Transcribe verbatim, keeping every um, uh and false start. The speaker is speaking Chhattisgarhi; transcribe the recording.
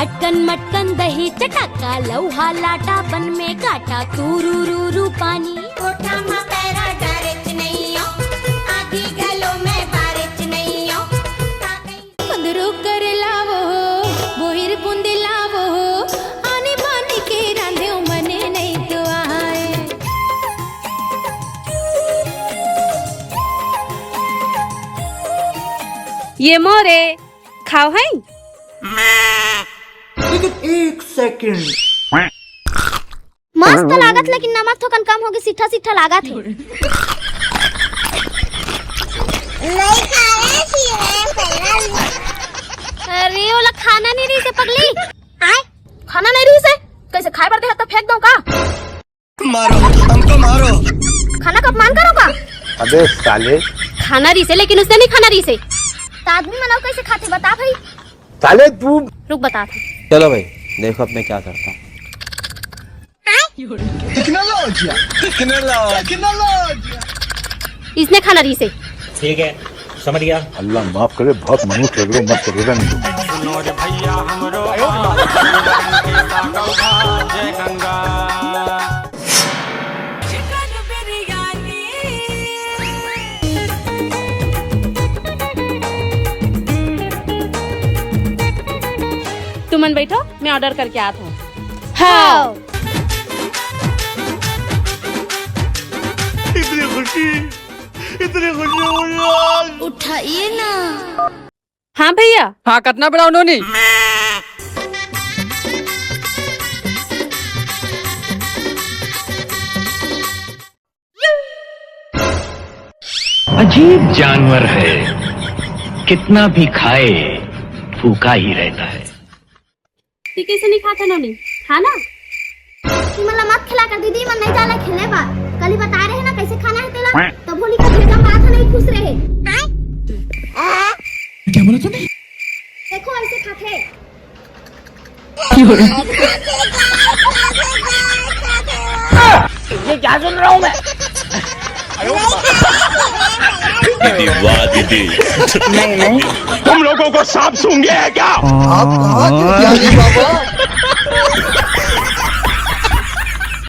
अटकन मटकन दही चटाका, लौहा लाटा बन में काटा, तू रू रू रू पानी। कोठा म पैरा डारेच नइयो, आधी घलो मैं बारेच नइयो। कुंदरू कर लावो हो, बोहिर बुंदी लावो हो, आनी बानी के रांधेव मने नइ तो आए। ये मोरे खाव हई। लेकिन एक सेकंड। मस्त लागत, लेकिन नमक थोकन कम होगे, सिट्ठा सिट्ठा लागत हे। नहीं खाए छी रे, पहला नहीं। अरे, ओला खाना नहीं रहिसे पगली। आय? खाना नहीं रहिसे? कैसे खाए बर दे हत त फेंक दो का? मारो, हमको मारो। खाना का अपमान करो का? अबे साले। खाना रहिसे, लेकिन उसने नहीं खाना रहिसे। त आदमी मन अउ कैसे खाथे, बता भाई। साले तू। रुक, बतात हूँ। चलो भाई, देखो अब मैं क्या करता हूँ। टेक्नोलॉजिया, टेक्नोलॉजिया, टेक्नोलॉजिया। इसने खाना रहिसे। ठीक है, समझ गया। अल्लाह माफ करे, बहुत मनुष्य लोग मत करेगा नहीं। सुनो रे भैया, हमरो जय गंगा। चिकन बिरयानी। तुमन बैठो, मैं ऑर्डर करके आत हूँ। हाँ। इतनी खुशी, इतनी खुशी मुझे आज। उठाइए ना। हाँ भैया। हाँ, कतना बड़ा उन्होंने? अजीब जानवर है, कितना भी खाए, भूखा ही रहता है। ती कैसे नहीं खाता नोनी? खाना? तुमन ला मत खिला कर दीदी, मन नहीं जाला खेले बार। कल ही बता रहे ना कैसे खाना है तेला, तब होली का भेजा मारा था, नहीं खुश रहे। क्या बोला तूने? देखो ऐसे खाते। ये क्या सुन रहा हूँ मैं? दीदी, वाह दीदी। नहीं, नहीं। तुम लोगों को सांप सूंघ गया है क्या? आप, आप, क्या जी बाबा?